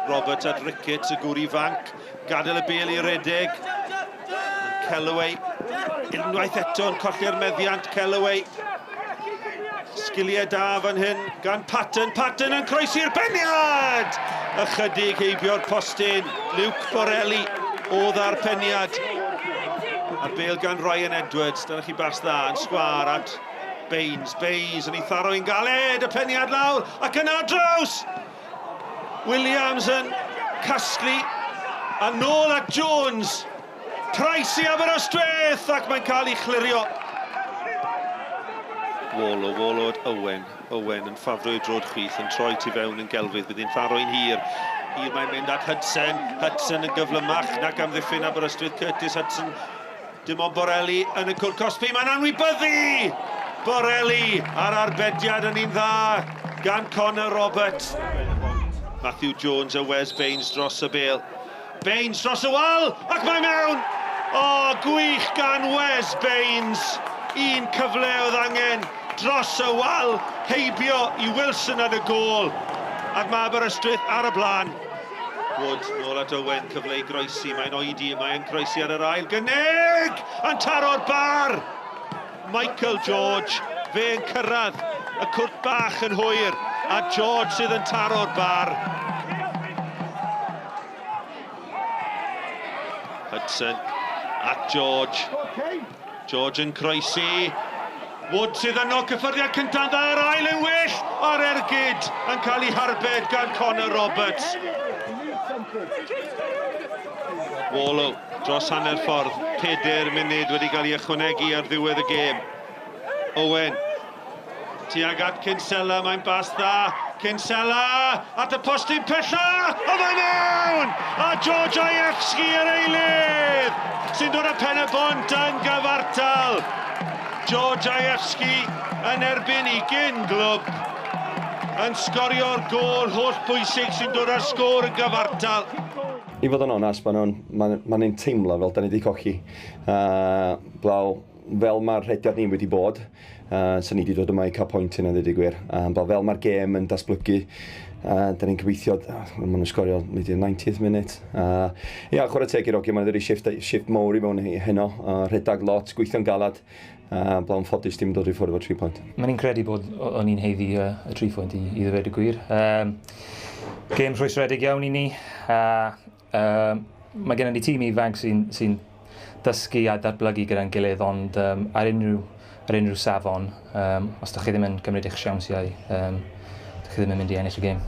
Roberts at Ricketts, y gŵr ifanc, gadael y bel i redeg. Kellaway, unwaith eto yn colli'r meddiant, Kellaway. Sgiliau da fan hyn gan Patton, Patton yn croesi'r peniad! Ychydig heibio'r postyn, Luke Borelli oedd ar peniad. A'r bel gan Ryan Edwards, dyna chi bas dda yn sgwar at Baines, Baines yn ei tharo i'n galed, y peniad lawr, ac yna draws! Williams yn casglu, a nôl at Jones. Price i Aberystwyth, ac mae'n cael ei chlirio. Wallo, Wallo at Owen. Owen yn ffafrio ei drod chwith, yn troi tu fewn yn gelfydd, bydd hi'n tharo i'n hir. Hir mae'n mynd at Hudson, Hudson yn gyflymach nac amddiffyn Aberystwyth, Curtis Hudson. Dim ond Borelli yn y cwrt cosbi, mae'n anwybyddu! Borelli a'r arbediad yn un dda gan Connor Roberts. Matthew Jones a Wes Baines dros y bêl. Baines dros y wal, ac mae mewn! O, gwych gan Wes Baines! Un cyfle oedd angen dros y wal, heibio i Wilson yn y gôl. Ac mae Aberystwyth ar y blaen. Wood, nôl at Owen, cyfle i groesi, mae'n oedi, mae'n croesi ar yr ail gynnig! Yn taro'r bar! Michael George, fe yn cyrraedd y cwrt bach yn hwyr, a George sydd yn taro'r bar. Hudson at George. George yn croesi. Wood sydd yno, cyffyrddiad cyntaf dda, yr ail yn well, a'r ergyd yn cael ei harbed gan Connor Roberts. Wallow dros hanner ffordd, 4 munud wedi cael ei ychwanegu ar ddiwedd y gêm. Owen tuag at Kinsella, mae'n bas dda. Kinsella at y postyn pella, a mae mewn! A George Ajewski yr eilydd, sy'n dod â pen y bont yn gyfartal. George Ajewski yn erbyn i gyn glwb, yn sgorio'r gôl holl bwysig sy'n dod â'r sgôr yn gyfartal. I fod yn onest, maen nhw'n ma nhw'n teimlo fel da ni wedi colli. Uh, blaw, fel mae'r rhediad ni wedi bod, uh, so ni wedi dod yma i cael pwynt yna, ddweud y gwir. Um, fel mae'r gêm yn datblygu, uh, da ni'n gobeithio, uh, maen nhw'n sgorio maybe 90th minute. Uh, ia, chwarae teg i'r ogi, maen nhw'n shift, shift mowr i mewn heno, uh, rhedeg lot, gweithio'n galad, uh, blawn ffodus dim dod i ffwrdd efo 3 pwynt. Mae'n ni'n credu bod o'n i'n heiddi uh, y 3 pwynt i, i ddweud y gwir. Um, gêm rhwystredig iawn i ni. Uh, Um, mae gennym ni tîm ifanc sy'n sy dysgu a datblygu gyda'n gilydd, ond um, ar, unrhyw, ar unrhyw safon, um, os ydych chi ddim yn cymryd eich siawnsiau, um, ydych chi ddim yn mynd i ennill y gêm.